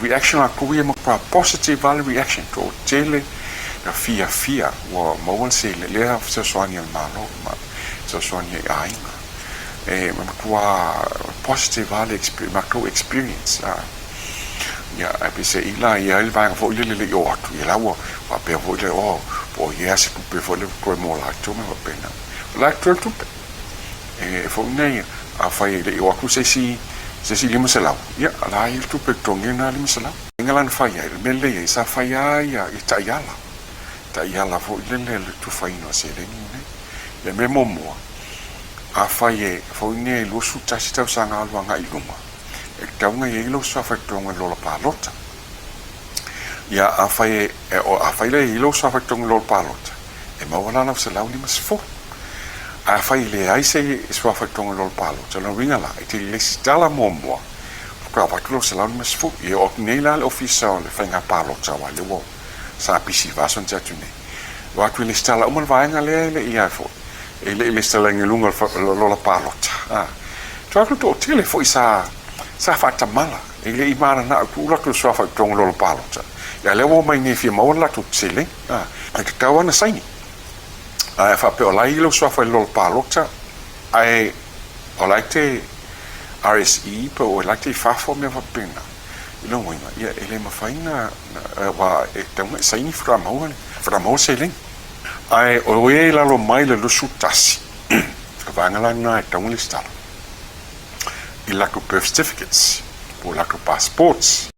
Reaction latou ia matua positive lava le reaction toatele na fiafia ua maua le seleni lea fesoasoani a le Malo ma fesoasoani ai aiga e matua positive lava le matou experience a ia ae peiseai la e i ai le vaega foi lele e le i oo atu ia la ua faapea foi lea oh po o i ai se tupe foi lea ua toe mo latou ma faapena. O la e totoe le tupe. E foi nei, afai e le i oo atu se isi se isi 500, ia, o la e i ai le tupe e totogi ai lena 500. Inga la na fai ai, o le mea lelei ai, sa fai lava ia taiala, taiala foi lele le tufaina o seleni nei. Le mea muamua, afai e foi nei 21 tausaga alu agai i luma, e tatau ona i ai lou suafa i totonu o le lola palota. Ia, afai e, afai la e i ai lou suafa i totonu o le lola palota, e maua la lau 150. Afai e leai se suafa i totonu o le lola palota, o lona uiga la, e te lesitala muamua, faatoa avatu lau 150. Ia, oo atu nei la le Ofisa o le Faiga Palota, aua o lea ua sa pisi i vaiaso na tea atu nei, o atu e lesitala uma le vaega lea e le i a foi, e le i lesitalaina i luga o le lola palota. A, toe atu toatele foi sa, sa faatamala, e le i mananao e tuu latou suafa i totonu o le lola palota, a o lea ua omai nei e fia maua le latou seleni. A, e tatau lava ona saini. Ae a faapea o la e i ai lou suafa i le lola palota, ae o la e te RSE po o la e te i fafo mea faapena, i lona uiga, ia e le mafai ona, aua e tatau ona e saini faatoa maua le, faatoa maua le seleni. Ae o e i lalo mai le 21, o vaega la lena e tatau ona lesitala i latou birth certificates po o latou passports.